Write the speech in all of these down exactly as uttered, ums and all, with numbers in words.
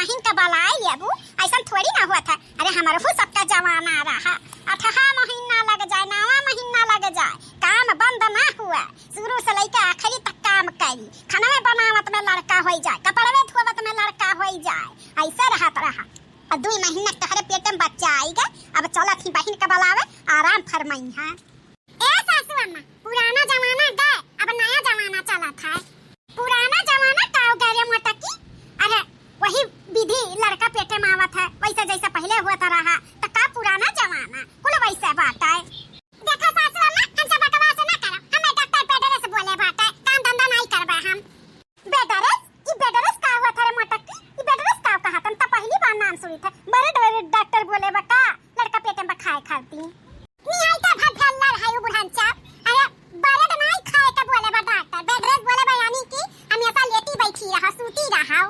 बहिन का बलाई लेबू, अइसन थोड़ी ना होत है। अरे हमरहू सबका जमाना रहा, अठहा महीना लग जाए, नवा महीना लग जाए, काम बंद ना हुआ, शुरू से लइके आखिरी तक काम करी, खाना में बनावत में लड़का होई जाए, कपड़वे धोवत में लड़का होई जाए, अइसे रहत रहा। अब दुई महीना तोहरे पेट में बच्चा आई गए, अब चलत ही बहिन का बलावे, आराम फरमाई है। ए सासू अम्मा, पुराना जमाना गए, अब नया जमाना चलत है। पुराना जमाना का हो गए रे मोटकी? अरे वही विधि लड़का पेटे में आवत है, वैसे जैसे पहले होत रहा, तो का पुराना जमाना कुल वैसे बात है। देखो सासू अम्मा, हमसे बकवास ना करो, हमें डॉक्टर बेडरेस बोले बाटे, काम धंधा नहीं करबे हम। बेडरेस? ई बेडरेस का हुआ था रे मोटकी? ई बेडरेस का कहा तन त पहली बार नाम सुनी था। बड़े बड़े डॉक्टर बोले बा का लड़का पेटे में खाए खाती। निहाई का भर भल्लर है उ बुढ़ान चाप। अरे बड़े तो नहीं खाए के बोले बा डॉक्टर, बेडरेस बोले बा यानी कि हमेशा लेटी बैठी रहा, सूती रहा।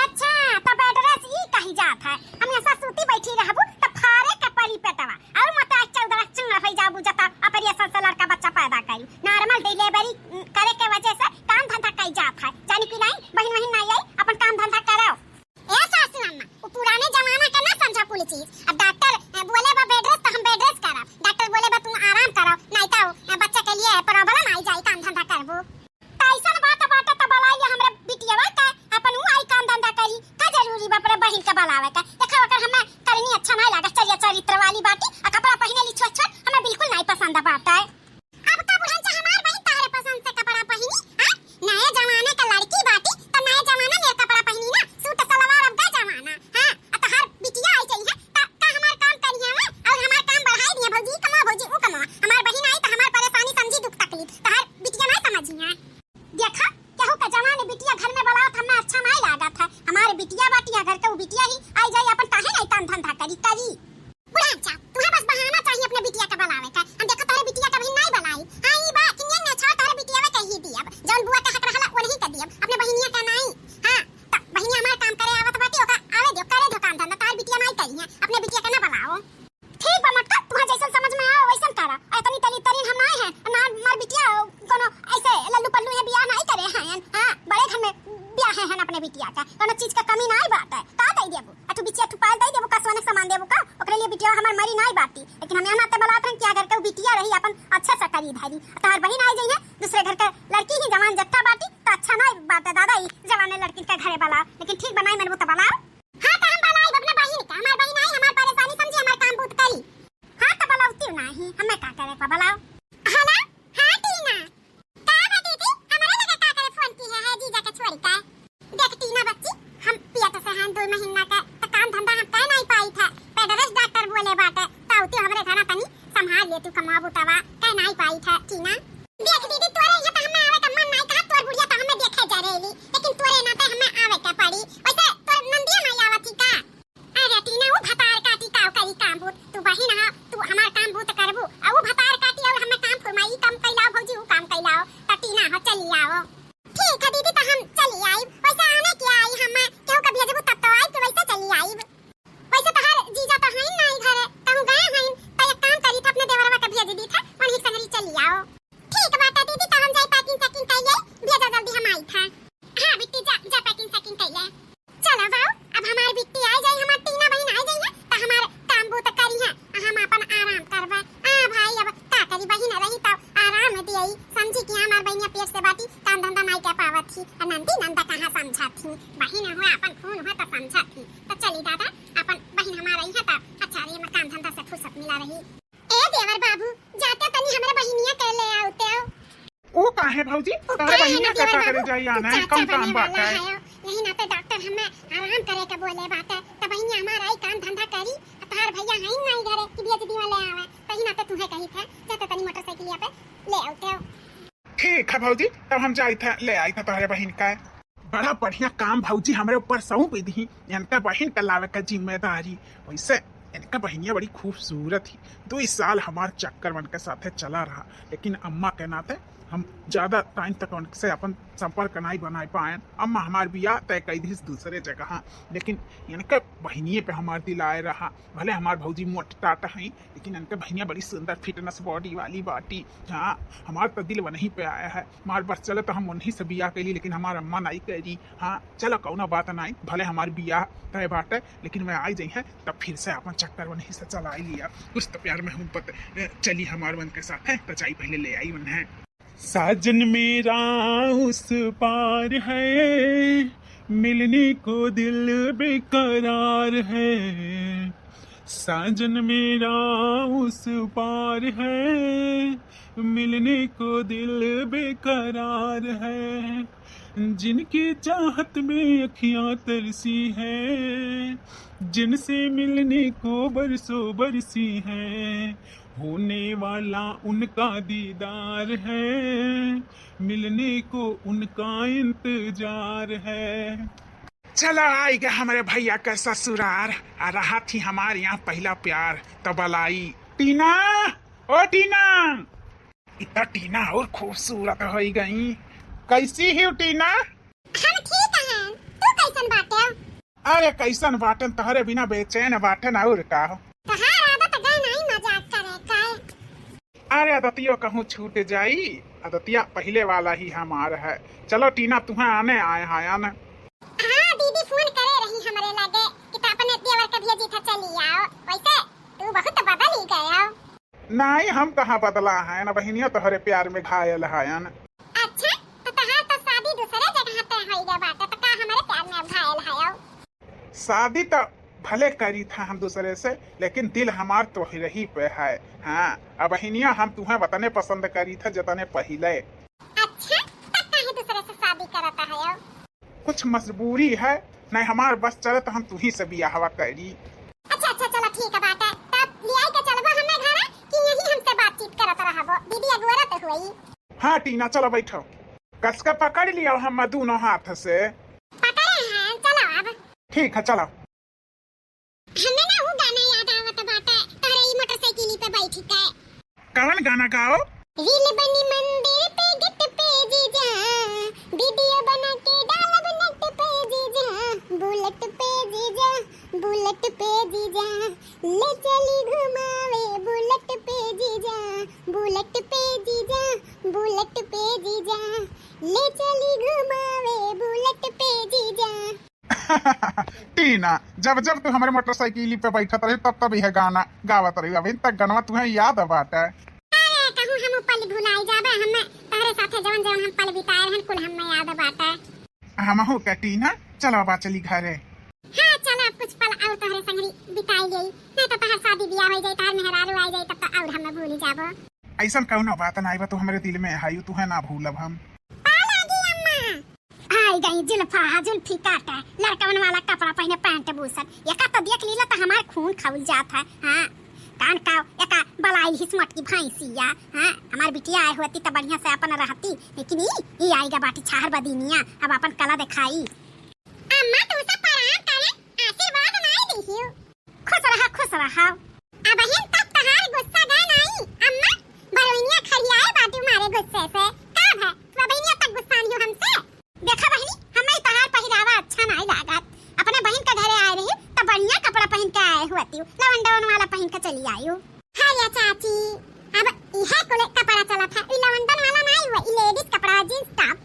अच्छा, त बेडरेस ई कही जात है, हमेशा सूती बैठी रहबू त फारे के परी पेटवा। और मत आज चौदह चंगा हो जाबू जता ऑपरेशन से लड़का बच्चा पैदा करी। नॉर्मल डिलीवरी करे के वजह से काम धंधा कई जात है, जानी कि नहीं? बहिन वहिन नहीं आई, अपन काम धंधा करो। ए सासू अम्मा, वो पुराने जमाना का ना समझा कुल चीज। अब डॉक्टर, ए, बोले बा बेडरेस तो हम बेडरेस करब, डॉक्टर बोले बा तुम आराम करो, नहीं तो, ए, बच्चे के लिए प्रॉब्लम आई जाई, काम धंधा करबू। त अइसन बात बाटे त बलाई ले हमरे बिटियवा का, अपन ऊ आई काम धंधा करी, का जरूरी बा अपने बहिन के बलावे का? देखा ओकर हमें करनी अच्छा नहीं लागे, चलिया चरित्र वाली बाटी, आ कपड़ा पहिने ली छोट छोट, हमें बिल्कुल नहीं पसंद बाटे। अब का बुढ़न चा हमार बहिन तहरे पसंद से कपड़ा पहिनी, हाँ? नए जमाने का लड़की बाटी, त नए जमाने में कपड़ा पहिनी ना, सूट सलवार अब का जमाना, हाँ? आ तहार बिटिया आई जाई है, त का हमार काम करिहे वे? और हमार काम बढ़ाई दिहे, भौजी ई कमवा, भौजी ऊ कमवा। हमार बहिन आई त हमार परेशानी समझी, दुख तकलीफ, तहार बिटिया नहीं समझी है। देखा, केहू का जवान बिटिया घर में बलावत हमें अच्छा नहीं लागत है। हमारे बिटिया बाटी है घर के, उ बिटिया ही आई जाई, अपन काहे नहीं काम धंधा करी, करी। बुढ़ा अच्छा, तुम्हें बस बहाना चाहिए अपने बिटिया के बलावे का। हम देखो तोहरे बिटिया के अभी नहीं बलाई। हाँ, ई बा कि नहीं, नहीं, छोड़, तोहरे बिटिया के ही दियब। जौन बुआ के हक रहला, वो नहीं के दियब। अपने बहिनिया के नहीं। हाँ, त बहिनिया हमार काम करे आवत बाटी, ओका आवे दियो, करे दियो काम धंधा। तोहरे बिटिया नहीं करी है, अपने बिटिया के ना बलाओ। ठीक बा मटका, तुहा जैसन समझ में आवे वैसन करा। आ इतनी तली तरीन हम नाई हैं, ना हमार बिटिया कोनो ऐसे लल्लू पल्लू है, बियाह नाई करे हैं। हाँ, बड़े घर में बियाह है, हैं अपने बिटिया का, कोनो चीज का कमी नाई बात है। का दे देबू? अठू बिटिया ठू पायल दे देबू का, सोने सामान देबू का? ओकरे लिए बिटिया हमार मरी नाई बाटी, लेकिन हम यहाँ नाते बलात रहन कि अगर केहू बिटिया रही अपन अच्छा सा करी धरी। तहार बहिन आई जाई है, दूसरे घर का लड़की ही जवान जट्टा बाटी, तो अच्छा नाई बात है दादा, ई जवाने लड़किन का घरे बलाओ। लेकिन ठीक बनाई मनबू तो बलाओ। हाँ, त हम बलाइब अपने बहिन का। हमार बहिन आई, हमार परेशानी समझी, हमार काम बूत करी। हाँ, त बलौती नाही, हमें का करे का बलाओ। हेलो, हाँ टीना। का बा दीदी, हमारे लगे का करे फोन की है, है जीजा के छोड़ी का? देख टीना बच्ची, हम पियत से हैं दो महीना का, त काम धंधा हम कह नहीं पाई था। पेडरेस डॉक्टर बोले बाटे, त उती हमरे घरा तनी संभाल ले तू कमाबू तवा, कह नहीं पाई था टीना। देख दीदी, तोरे यहाँ त हमें आवे का मन नाई कहा, तोर बुढ़िया त हमें देखे जा रही, लेकिन तोरे नाते हमें आवे के पड़ी। वैसे तोर नंदिया नाई आवत ही का? अरे टीना, वो भतार काटी का करी काम बूत, तू बहिन हा, तू हमार काम बूत करबू, आ वो भतार काटी और हमें काम फुरमाई, ई काम कैलाओ भौजी, वो काम कैलाओ, त टीना हो चली आओ। ठीक है दीदी, त हम चली आई। वैसे आने के आई, हमें केहू का भेजबू तब तो आई, कि वैसे चली आई। वैसे तहार जीजा त हईन नाई घरे, कहूँ गए हईन, त एक काम करी था, अपने देवरवा के भेज दी था, वहीं संगरी चली आओ। ठीक बाटे दीदी, त हम जाई packing sacking कइले, भेजा जल्दी हम आई था। हाँ बिट्टी जा, जा packing sacking कइले। चलो बाऊ, अब हमार बिट्टी आ जाई, हमार टीना बहिन आ जाई है, त हमार काम बूत करी है, हम अपन आराम करबा। आ भाई, अब का करी, बहिन रही त आराम दियई, समझी कि हमार बहिनिया पेट से बाटी, काम धंधा नाई कर पावत ही, आ नंदी नंदा कहाँ समझत ही, बहिन हुआ अपन खून हुआ त समझत ही। त चली दादा, अपन बहिन हमार रही है त अच्छा रही, हमार काम धंधा से फुर्सत मिला रही। ए देवर बाबू, जाते तनी हमरे बहिनिया के ले आउते हो। ओ काहे भौजी, तोहरे बहिनिया का का करे जाई, आना है, कौन काम बाटे? यही नाते डॉक्टर हमें आराम करे के बोले बाटे, त बहिनिया हमार आई काम धंधा करी, आ तोहार भैया हईन नाई घरे कि भेज दिवा ले आवे, तही नाते तुहे कही थे, जाते तनी मोटरसाइकिलिया पे ले आउते हो। ठीक है भौजी, तब हम जाई थे, ले आई थे तोहरे बहिन का। बड़ा बढ़िया काम भौजी हमरे ऊपर सौंप दी, इनका बहिन का लावे का जिम्मेदारी। वैसे इनका बहिनिया बड़ी खूबसूरत ही। दुई साल हमार चक्कर मन के साथे चला रहा, लेकिन अम्मा के नाते हम ज्यादा टाइम तक उनसे अपन संपर्क नाई बनाए पाएन। अम्मा हमार बियाह तय कई दिहिस दूसरे जगह, लेकिन इनके बहिनिये पे हमार दिल आए रहा। भले हमार भौजी मोट टाट हई, लेकिन इनके बहिनिया बड़ी सुंदर fitness body वाली बाटी। हाँ, हमार तो दिल वनही पे आया है। हमार बस चले तो हम उन्हीं से बियाह कैली, लेकिन हमार अम्मा नाई करी। हाँ, चलो कौनो बात नाई, भले हमार बियाह तय बाटे, लेकिन मैं आई जइहैं तब फिर से अपन चक्कर वनही से चलाई लिया। कुछ तो प्यार में हम पत-, चली हमार मन के साथ है, तो जाई पहले ले आई उन्हें। साजन मेरा उस पार है, मिलने को दिल बेकरार है। साजन मेरा उस पार है, मिलने को दिल बेकरार है। जिनकी चाहत में अखियाँ तरसी हैं, जिनसे मिलने को बरसों बरसी हैं, होने वाला उनका दीदार है, मिलने को उनका इंतजार है। चला आइगा हमरे भइया के ससुरार, आ रहा थी हमार यहाँ पहिला प्यार, त बलाई। टीना, ओ टीना, इतना टीना और खूबसूरत होई गई। कैसी ही टीना? हम ठीक हैं, तू कैसन बाटे? अरे कैसन बाटन, तोहरे बिना बेचैन बाटन, और का हो? तोहार आदत गए नहीं मजाक करे का। अरे आदतियो कहूँ छूट जाई, आदतिया पहिले वाला ही हमार है। चलो टीना, तुहें आने आए हैं न। हाँ, दीदी फोन करे रही हमरे लगे कि त अपने देवर के भेजी था, चली आओ। वैसे तू बहुत बदल ही गए हो। नहीं, हम कहाँ बदला है न बहिनिया, तोहरे प्यार में घायल है न। अच्छा, तो तोहार तो शादी दूसरे जगह तय होई गए बाटे, तो का हमरे प्यार में अब घायल है हो? शादी तो भले करी था हम दूसरे से, लेकिन दिल हमार तोहरे ही पे है। हाँ, अब बहिनिया हम तुहें वतने पसंद करी था जतने पहिले। अच्छा, तब काहे दूसरे से शादी करता है हो? कुछ मजबूरी है, नहीं हमार बस चले तो हम तुही से बियाहवा करी। अच्छा, अच्छा, चलो ठीक है बाटे, तब लियाई के चलबो हमें घरे कि यही हमसे बातचीत करत रहबो? दीदी अगुअरत हुई। हाँ टीना, चलो बैठो, कस के पकड़ लियो हम दोनों हाथ से। पकड़े हैं, चलो अब। ठीक है, चलो। हमें ना वो गाना याद आवत बाटे, तोहरे ई मोटरसाइकिल पे बैठी के। कवन गाना गाओ? रील बनी मंदिर पे गट पे जीजा, वीडियो बना के डालब नेट पे जीजा, बुलेट पे जीजा, बुलेट पे जीजा, ले चली घुमावे बुलेट पे जीजा, बुलेट पे जीजा, बुलेट पे जीजा, ले चली घुमावे बुलेट पे जीजा। टीना, जब जब तू हमरे मोटरसाइकिल पे बैठत रही, तब तब यह गाना गावत रही। अभी तक गनवा तुहें याद बाटे? अरे, कहूँ हम पल भुलाई जाबे, हमें तोहरे साथे जवन जवन हम पल बिताए रहन, कुल हमें याद बाटे। हमहू के टीना, चलो बा चली घरे। हाँ, चलो अब कुछ पल और तोहरे संगरी बिताई लेई, नहीं तो तोहर शादी बियाह हो जाई, तोहर मेहरारू आ जाई, तब तो और हमें भूल जाबो। ऐसन कौनो बात नाई बा, तू हमरे दिल में है, तुहें ना भूलब हम। पा लागी अम्मा। आई गई जुल्फा, जुल्फी काटे, लड़कवन वाला कपड़ा पहने, पैंट बूसट। एका तो देख लीला तो हमार खून खौल जात है। हाँ, कान का एका बलाई हिस मोटकी भैंसिया। हाँ, हमार बिटिया आए होती तो बढ़िया से अपन रहती, लेकिन ई, ई आइगा बाटी छाहर बदिनिया, अब अपन कला दिखाई। अम्मा, तू सब प्रणाम करे, आशीर्वाद नहीं दिहियो। खुश रहा, खुश रहा। अब बहिन, तब तहार गुस्सा गए नाई। अम्मा, बहिनिया खड़ियाए बाटू मारे गुस्से से। का भे, तू बहिनिया तक गुस्सा नहीं हो हमसे? देखा बहिनी, हमें तहार पहिरावा अच्छा नाई लागत। अपने बहिन के घरे आए रही, तो बढ़िया कपड़ा पहन के आए हुआ तू, लवंडवन वाला पहन के चली आयु। हाँ या चाची, अब इहे कुल कपड़ा चलत है, ई लवंडन वाला नाई हुआ, ई लेडीज कपड़ा, जींस टॉप।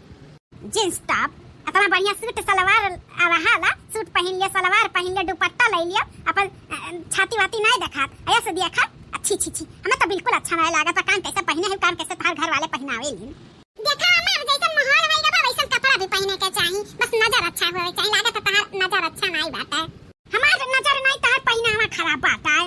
जींस टॉप, इतना बढ़िया सूट सलवार रहाला, सूट पहन लिया, सलवार पहन लिया, दुपट्टा ले लिया, अपन, अ, छाती वाती नहीं देखात, ऐसे देखा, अच्छी, अच्छी, अच्छी, हमें तो बिल्कुल अच्छा नहीं लागत, कान कैसे पहने है, कान कैसे तहार घर वाले पहनावे ली। देखा अम्मा, अब जैसन माहौल होई गवा, वैसन कपड़ा भी पहने के चाही, बस नजर अच्छा होवे चाही, लागत है तहार नजर अच्छा नहीं बाटे। हमार नजर नहीं, तहार पहनावा खराब बाटे।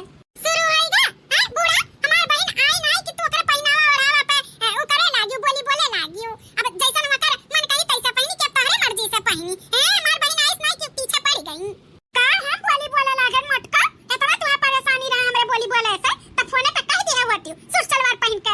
शुरू होई गा, हैं, बूढ़ा? हमार बहिन आई नाई कि तू ओकरे पहिनावा ओढ़ावा पे, ए, उ करे लागियो, बोली बोले लागियो। अब जैसन ओकर मन करी तैसे पहिनी, के तोहरे मर्जी से पहिनी। ए, हमार बहिन आइस नाई कि पीछे पड़ गई। का हम बोली बोले लागन मोटका? इतना तुम्हें परेशानी रहा हमरे बोली बोले से, तब फोने पे कह दिया होती, सूट सलवार पहन के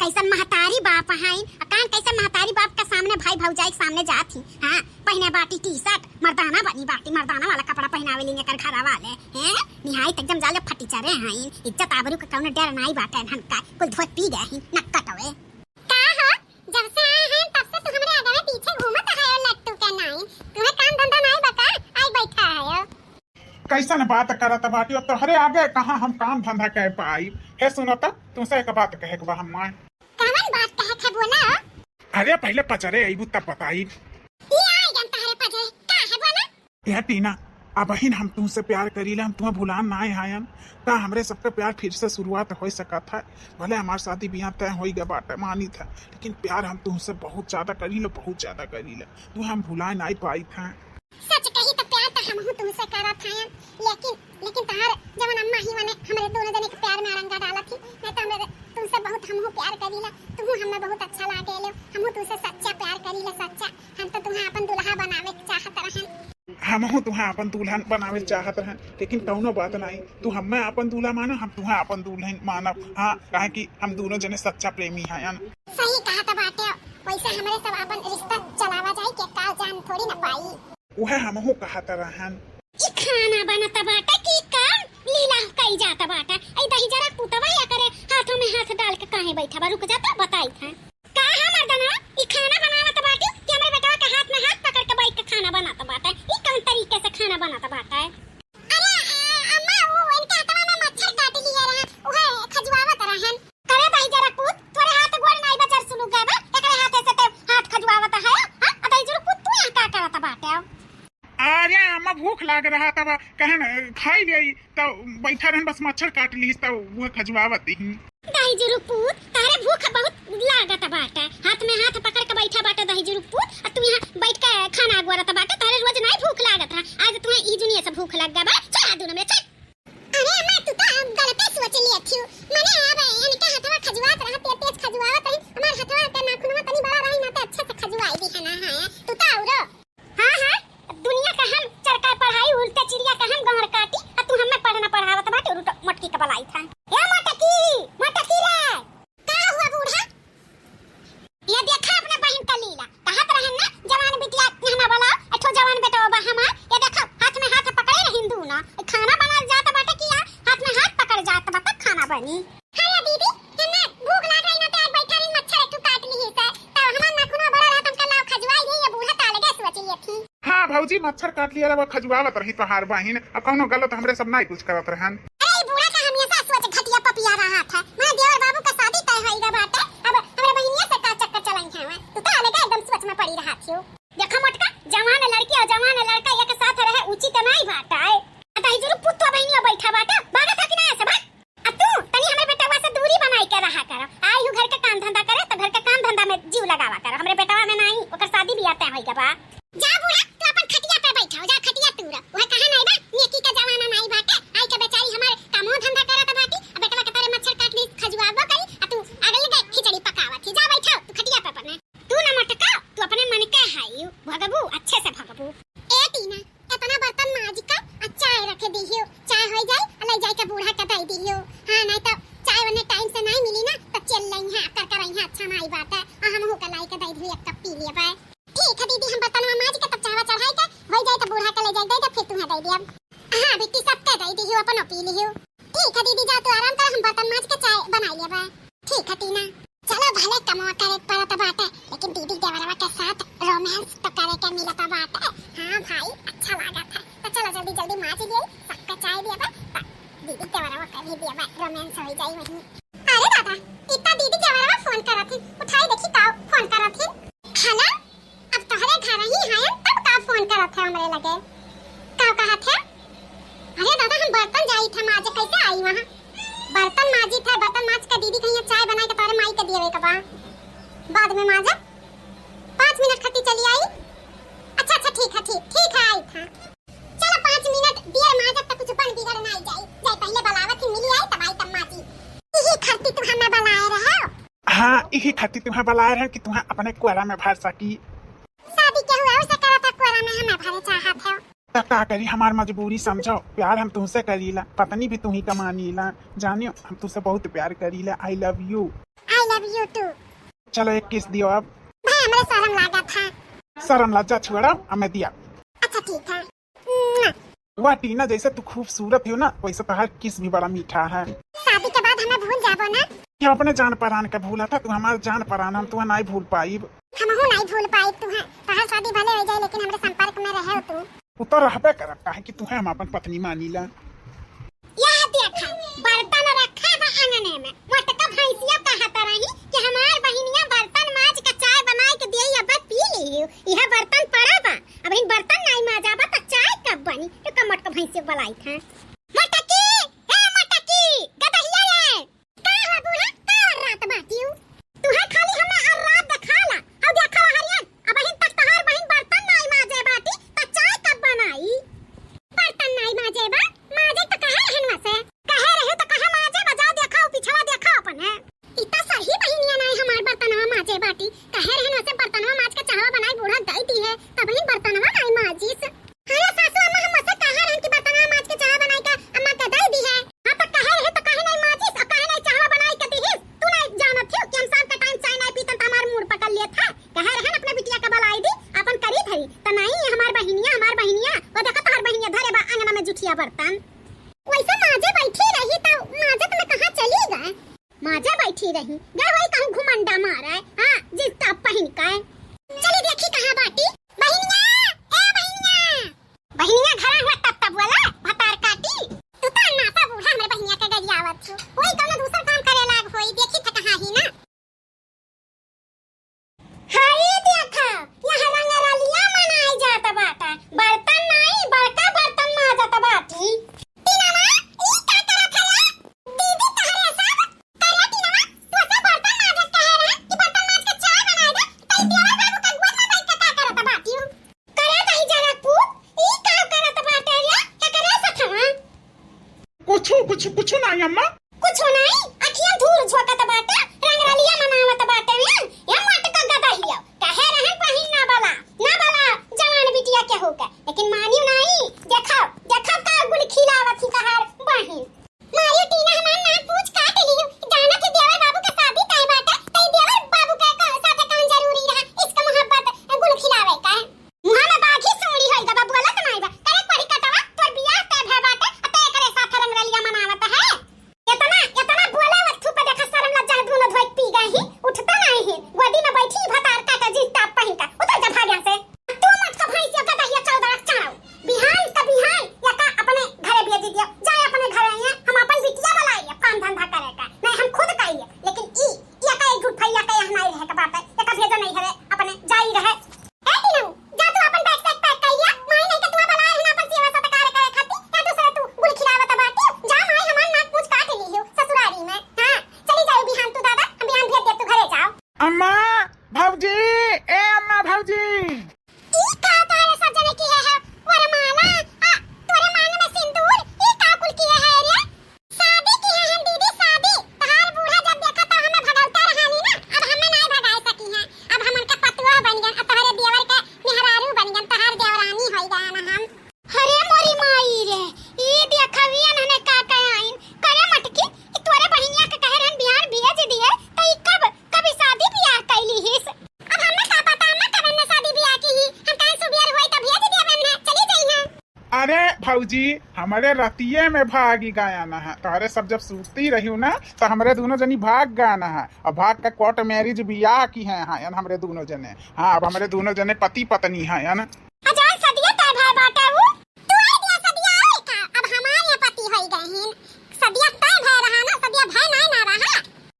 कैसन महतारी बाप हईन, आ कान कैसन महतारी बाप के सामने भाई भौजाई के सामने जात ही, हाँ, पहिने बाटी T-shirt, मर्दाना बनी बाटी, मर्दाना वाला कपड़ा पहिनावे लीन एकर घरा वाले, हैं? निहाई त एकदम जाले फटीचरे हईन, इज्जत आबरू के कौनो डर नाई बाटे इनहन का, कुल धोत पी गए ही, नक्कट हवे। का हो, जब से आए हैं तब से तू हमरे आगे पीछे घूमत है ओ लट्टू के नाई, तुम्हें काम धंधा नाई बका, आई बैठा है ओ। कैसन बात करत बाटी, अब तोहरे आगे कहाँ हम काम धंधा कर पाई। हे सुनो त, तुमसे एक बात कहे के बा हमार। कवन बात कहे के बोला? अरे पहले पजरे अइबू तब बताई। ये आ गन तहरे पजरे, का है बोला? ए टीना, अबहिन हम तुमसे प्यार करीले, हम तुम्हें भुलान नाय आयन। का हमरे सबके प्यार फिर से शुरुआत हो सकत है? भले हमार शादी बियाह तय होई गए बाटे, मानित है, लेकिन प्यार हम तुमसे बहुत ज्यादा करीले, बहुत ज्यादा करीले। तुम्हें हम भुलाए नाय पाइत है। सच कही तो प्यार तो हमहू तुमसे करत हयन, लेकिन, लेकिन तहार जवन अम्मा ही मने हमरे दोनों जने के प्यार में अड़ंगा डालत ही, नहीं तो हमरे तुमसे बहुत हमहू प्यार करीला, तुहू हमें बहुत अच्छा लागेले, हमहू तुमसे सच्चा प्यार करीला, सच्चा। हम तो तुम्हें अपन दुल्हा बनावे के चाहत रहन। हमहू तुम्हें अपन दुल्हन बनावे चाहत रहन, लेकिन कौनो बात नहीं, तू हमें अपन दूल्हा मानो, हम तुम्हें अपन दुल्हन मानब। हाँ, काहे कि हम दोनों जने सच्चा प्रेमी हयन। सही कहा तो बाटे, वैसे हमरे सब अपन रिश्ता चलावा जाए के का जान थोड़ी ना पाई। उहे हमहू कहत रहन। ई खाना बनत बाटे कि का लीला कई जात बाटे? ई दहिजरा पुतवा एकरे हाथों में हाथ डाल के काहे बैठा बा? रुक जा त बताई था। का है मर्दना, ई खाना बनावत बाटी कि हमरे बेटवा के हाथ में हाथ पकड़ के बैठ के खाना बनत बाटे? ई कौन तरीके से खाना बनत बाटे? अरे, अ, अम्मा, वो इनके हाथवा में मच्छर काट लिया रहा, उहे खजुआवत रहन। करे दहिजरा पूत, तोरे हाथ गोड़ नाई बचर सुलू गए बा, एकरे हाथे से ते हाथ खजुआवत है, हाँ? आ दहिजरा पूत, तू यहाँ का करत बाटे? अरे अम्मा, भूख लाग रहा तब कहन खाई ले, तो बैठा रहन, बस मच्छर काट ली, तो वो खजुआवत ही। दहिजरा पूत, तारे भूख बहुत लागत बाटे, हाथ में हाथ पकड़ के बैठा बाटे दहिजरा पूत, आ तू यहाँ बैठ के खाना अगुआरत बाटे, तारे रोज नाई भूख लागत रहा, आज तुम्हें ई दुनिया से भूख लग गया बा, चल हाथ धो ना मेरे, चल। अरे अम्मा, तू तो अब गलते सोच लिया थी। मने अब इनके हथवा खजुआत रहा, तेज तेज खजुआवत रही। हमार हथवा के नाखूनवा तनी बड़ा रही ना, तो अच्छे से खजुआई दी है ना। हाँ, तू तो औरो। हाँ, हाँ, दुनिया का हम चरका पढ़ाई, उल्टे चिड़िया का हम गांड काटी, आ तू हमें पढ़ना पढ़ावत बाटे, उल्टा मटकी का बलाई था। ए मटकी, मटकी रे। का हुआ बूढ़ा? ये देखा अपने बहिन का लीला, कहत रहन ना, जवान बिटिया यहाँ ना बोलाओ, एक ठो जवान बेटवा बा हमार, ये देखो, हाथ में हाथ पकड़े रहिन दूनो, खाना बनाल जात बाटे कि या हाथ में हाथ पकड़ जात बा, तब खाना बनी। हाँ ये दीदी, हमें भूख लाग रही ना, तो आज बैठा रही, मच्छर एक ठो काट ली से, तो हमार नाखूनवा बड़ा रहा, तुमका लाओ खजुआई दी, ये बूढ़ा तो अलगे सोच लिए थी। हाँ भौजी, मच्छर काट लिया रहा, खजुआवत रही तोहार बहिन, अब कौनो गलत हमरे सब नाई कुछ करत रहन। अरे, ई बूढ़ा का हमेशा सोच घटिया पपिया रहा था। मैं देवर बाबू का शादी तय होई गया बाटे, अब हमरे बहिनिया से का चक्कर चलाई है? तू तो अलग एकदम सोच में पड़ी रहा थियो। देखो मोटका, जवान लड़की और जवान लड़का एक साथ रहे उचित नाई बाटे। आ दहिजरा पूत तो बहिनिया बैठा बाटे, भागत है कि ना ऐसे भाग? आ तू तनी हमरे बेटवा से दूरी बनाई के रहा करो। आई हूँ घर के काम धंधा करे तो घर के काम धंधा में जीव लगावा करो। हमरे बेटवा में नाई, ओकर शादी बियाह तय होई गया बा। जा बूढ़ा, तू अपन खटिया पे बैठा हो, जा खटिया तूरा। वह कहा नाई बा, नेकी का जमाना नाई बाटे। आई के बेचारी हमार कामो धंधा करत बाटी, आ बेटवा के तोरे मच्छर काट ली, खजुआबो करी, आ तू अगले दे खिचड़ी पकावत ही। जा बैठा तू खटिया पे अपने। तू ना मोटका, तू अपने मन के हाई, भगबू, अच्छे से भगबू। ए टीना, इतना बर्तन माज के आ चाय रखे दिहियो, चाय होई जाई, आ ले जाई के बूढ़ा के दे दिहियो। हाँ, नहीं तो चाय वने टाइम से नहीं मिली ना, तो चल लई है, कर कर रही है, अच्छा नाई बाटे। आ हमहू के लाई के दे दिहियो, एक कप पी लेबे। ठीक है दीदी, हम बर्तनवा माज के तब चायवा चढ़ाई के, होई जाई तो बूढ़ा के ले जाई, दे दे, फिर तुम्हें दे दियब। हाँ बिट्टी, सबके दे दिहियो, अपनो पी लिहियो। ठीक है दीदी, जा तू आराम कर, हम बर्तन माज के चाय बनाई लेबे। ठीक है टीना। चलो भले कमवा करे के पड़त बाटे, लेकिन दीदी देवरवा के साथ रोमांस तो करे के मिलत बाटे। हाँ भाई, अच्छा लागत है। तो चलो जल्दी जल्दी माज लिए, सबके चाय दिया बा, त दीदी देवरवा के भी दिया बा, रोमांस हो जाई वहीं। अरे दादा, इतना दीदी देवरवा फोन करत है, उठाई देखी का फोन करत है। हेलो, अब तोहरे घर ही हैं, तब का फोन करत है हमरे लगे? का कहत है? अरे दादा, हम बर्तन जाई थे माजे, कैसे आई वहाँ? बर्तन माजी थे, बर्तन माज के दीदी कहिए चाय बनाई के तोरे माई के दिए के बा। बाद में माजा, पाँच मिनट खती चली आई। अच्छा, अच्छा, ठीक है, ठीक, ठीक है, आई था। चलो, पाँच मिनट देर माजब तो कुछ बन बिगड़ ना जाई। जाई पहले बलावत ही, मिली आई, तब आई, तब माजी। यही खती तू हमें बलाए रहे हो? हाँ, यही खातिर तुम्हें बलाए रहे कि तुम्हें अपने कोरा में भर सकी। शादी के हुआ उसे करत है, कोरा में हमें भरे चाहत है। तो का करी, हमार मजबूरी समझो, प्यार हम तुमसे करीला, पत्नी भी तुम्ही का मानीला। जानियो, हम तुमसे बहुत प्यार करीला। I love you। I love Love you too। चलो एक kiss दियो अब। भाई, हमरे शर्म लागत है। शर्म लज्जा छोड़ो, हमें दिया। अच्छा ठीक है। वाह टीना, जैसे तू खूबसूरत हो ना, वैसे तोहार kiss भी बड़ा मीठा है। शादी के बाद हमें भूल जाबो ना? क्या अपने जान परान के भूला था? तू हमार जान परान, हम तुहे नाई भूल पाइब। हमहू नाई भूल पाइब तुहे। तोहार शादी भले हो जाए, लेकिन हमरे संपर्क में रहे तू। उ तो रहबे करब, काहे कि तुहे हम अपन पत्नी मानी ला। यह देखा, बर्तन रखा बा अंगने में। मोटका भैंसिया कहत रही कि हमार बहिनिया बर्तन माज के चाय बनाई के दिए, अब पी ली। यह बर्तन पड़ा बा, अब इन बर्तन नाई माजा बा, त चाय कब बनी? तो कब मोटका भैंसिया बुलाई था। मोटकी, ए मोटकी, गदहिया रे। का हो बूढ़ा, का अर्रात बाटिउ? तुहे खाली हमें अर्रात देखाला। हौ देखा हरियन, अबहिन तक तोहार बहिन बर्तन नाई माजे बाटी, त चाय कब बनाई? बर्तन नाई माजे बा, माजे त कहे रहन वसे। कहे रहे त कहे माजे बा, जाओ देखा, पिछवा देखा अपन है। इतना सही बहिनिया नाई हमार बर्तनवा माजे बाटी। कहे रहन वसे बर्तनवा माज के चाहवा बनाई बूढ़ा दई दी है, तबहिन बर्तनवा नाई माजिस। हाँ सासू अम्मा, हम वसे कहे रहन कि बर्तनवा माज के चाहवा बनाई के अम्मा के दई दी है। हाँ, तो कहे रहे तो काहे नहीं माचिस और काहे नहीं चाहवा बनाई के दिहिस? तू नहीं जानत हो कि हम शाम के time चाय नहीं पीतन तो हमार मूड़ पकड़ लेत है। कहे रहे ना अपने बिटिया के बुलाई दी, अपन करी धरी, तो नहीं, हमार बहिनिया, हमार बहिनिया, वो देखो तोहर बहिनिया धरे बा अंगना में जुठिया बर्तन। वैसे माजे बैठी रही तो माजत में कहाँ चली गए? माजे बैठी रही, गए वही कहूँ घुमंडा मारे, हाँ, जींस top पहिन के। चली देखी कहाँ बाटी। बहिनिया, ए बहिनिया। बहिनिया घरा हुआ तब तब बोला, भतार काटी। तू तो नासा बूढ़ा हमरे बहिनिया के गरियावत हो। कोई कौनो दूसर काम करे लाग होई, देखी त कहाँ ही ना। हाय देखा, यहाँ रंगरलिया मनाई जात बाटा। बर्तन नाई, बड़का बर्तन माजत बाटी। टीनवा, ई का करत हया? दीदी तहरे सब करे टीनवा, तू सब बर्तन माजत कहे रहे कि बर्तन माज के चाय बनाए दे, तई देवर बाबू के गोद में बैठ के का करत बाटी? करे दही जनकपुर, ई का करत बाटे रे? एकरे सथवा? कुछु, कुछु, कुछु नाई अम्मा। कुछु नाई, अखिया धूर झोंकत बाटे, रंगरलिया मनावत बाटे में। ये मटका गदहिया, कहे रहे बहिन ना बोला, ना बोला, जवान बिटिया के होके, लेकिन मानियो नाई। देखो, देखो का गुल खिलावत ही तहार बहिन। मारी टीना हमार नाक पूछ काट लियो। जानत ही देवर बाबू के शादी तय बाटे, तई देवर बाबू के का-, साथे कौन जरूरी रहा? इसका मोहब्बत गुल खिलावे का है। मुहा में बाघी सूंडी होई गबा, बोलत नाई बा। करे पड़ी कटवा, तोर बियाह तय भय बाटे, आ तय करे साथे रंगरलिया मनावत है। इतना, इतना बोले वक्त पे देखा शर्म लज्जा है, दोनों धोई पी गए ही, उठता नाई ही। गोदी में बैठी भतार काटे जींस top पहिन का, उतर जा भाग यहाँ से। तू मत का भैंसियों का दहिया चौदह चाव। बिहान का बिहान या का अपने घरे भेज दिया, जाए अपने घरे, यहाँ हम अपन बिटिया बुलाई, काम धंधा करे का, नहीं हम खुद करिए, लेकिन ई, या का एक झूठ भैया का यहाँ नहीं रहे का बात है, या का भेजा नहीं है, अपने जाई रहे। ए टीनू, जा तू अपन bag सैग pack कर लिया, माई नहीं के तू बुलाए है ना अपन सेवा सत्कार करे खातिर, या दूसरा तू गुल खिलावत बाटी, जा माई हमार नाक पूछ काट ली हो ससुरारी में। हाँ, चली जाओ बिहान तू दादा, हम बिहान भेज दे तू घरे जाओ। अम्मा, भौजी, ए अम्मा, भौजी। ई का तारे सब जने किहे है? वरमाला, आ, तोरे मांग में सिंदूर, ई का कुल किहे है रे? शादी किहे है दीदी, शादी। तहार बूढ़ा जब देखा तब हमें भगौते रहानी ना, अब हमें नाय भगाए सकी है। अब हम उनके पतोह बन गन, अब तोहरे देवर के मेहरारू बन गन, तहार देवरानी होई गया ना हम। अरे मोरी माई रे, ई देखवियन हने का कहे आइन। करे मटकी, ई तोरे बहिनिया के कहे रहन बिहान भेज दिए, त ई कब, कब ई शादी बियाह कैली हिस? अब हमें का पता, हम ना करें ना शादी बियाह की ही, हम कहें सुबेर होई त भेज दिए, हमने चली जाई हैं। अरे भौजी, हमरे रतिये में भागी गया ना है, तोहरे सब जब सूती रही ना, तो हमरे दोनों जनी भाग गया ना है, अब भाग के court marriage बियाह की है, हाँ, यान हमरे दोनों जने, हाँ, अब हमरे दोनों जने पति पत्नी हैं, यान। आ जौन सदिया तय भय बाटे उ, तू आई दिया सदिया आई का? अब हमार ये पति होई गए हिन। सदिया तय भय रहा ना, सदिया भय नाय ना रहा।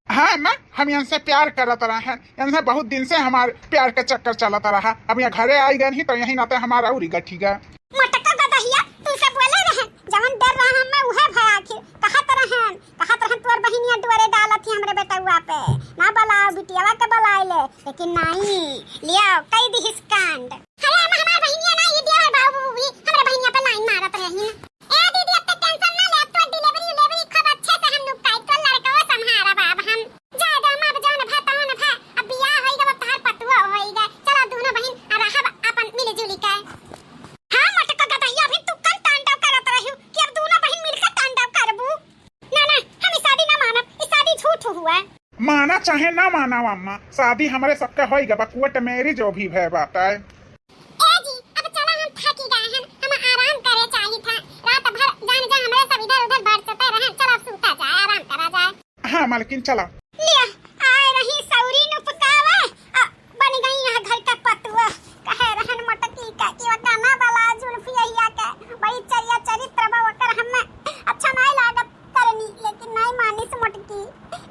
हाँ अम्मा, हम इनसे प्यार करत रहे हैं, इनसे बहुत दिन से हमार प्यार के चक्कर चलत रहा। अब यहाँ घरे आई गए ही तो यही नाते हमार अउरी गठी गा। मटका गदहिया, तुमसे बोले रहे, जवन डर रहा हमें उहे भय आखिर। कहत रहन, कहत रहन तोर बहिनिया डोरे डालत ही हमरे बेटउआ पे। ना बुलाओ, बिटियावा के बुलाए ले, लेकिन नहीं, लियाओ, कई दिहिस कांड। अरे अम्मा, हमार बहिनिया ना, ई देवर बाबू भी हमरे बहिनिया पे line मारत रही। ए दीदी, अब तो tension ना ले, अब तो delivery उलेवरी खूब अच्छे से हम लोग काट कर लड़कवा संभारब अब हम। जाए दे अम्मा, अब जौन भा तौन भा, अब बियाह होई गए, अब तोहार पतुआ होई गए। चलो दोनों बहिन आ रहब अपन मिली जुली के। हाँ मटका गदहिया, अभी तू कल तांडव करत रही कि अब दोनों बहिन मिलकर तांडव करबू। ना, ना, हम ई शादी ना मानब, ई शादी झूठ हुआ। माना चाहे ना माना अम्मा, शादी हमरे सबके होई गबा, कोर्ट मैरिज भी भय बाटे। ए जी, अब चला, हम थकी गए हैं, हम आराम करे चाहित है। रात भर जान जा हमरे सब इधर उधर बरचते रहे, चला अब सूता जाए, आराम करा जाए। हाँ मालकिन, चला। लिया, आए रही सौरी नुपकावा, आ, बन गई यहाँ घर का पतुआ। कहे रहन मोटकी का कि ओका ना बला जुल्फिया के, बड़ी चरिया चरित्र बा ओकर, हमें अच्छा नहीं लागत करनी, लेकिन नहीं मानिस मोटकी,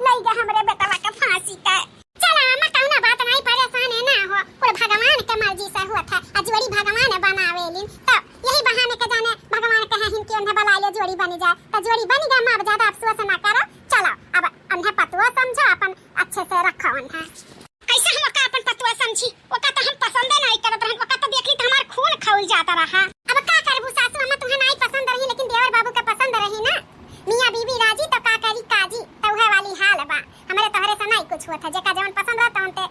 लई गए हमरे बेटवा के फांसी का। चला अम्मा, कौनो बात नहीं, परेशान है ना हो, कुल भगवान के मर्जी से हुआ था, आ जोड़ी भगवान बनावेलिन, तो यही बहाने के जाने भगवान कहे हिन कि उन्हें बला ले, जोड़ी बनी जाए, तो जोड़ी बनी गए अम्मा, अब ज्यादा अफसोस ना करो। चलो अब उन्हें पतुआ समझो, अपन अच्छे से रखो उन्हें। कैसे हम ओका अपन पतुआ समझी? ओका तो हम पसंद नहीं करत रहन, ओका तो देखली तो हमार खून खौल जाता रहा। अब का करबू सासू अम्मा, तुम्हें नहीं पसंद रही लेकिन देवर बाबू के पसंद रही ना। मियाँ बीबी राजी तो का करी काजी, तो उहे वाली हाल बा। हमरे तोहरे से नहीं कुछ होत है, जेका जवन पसंद रहता उनते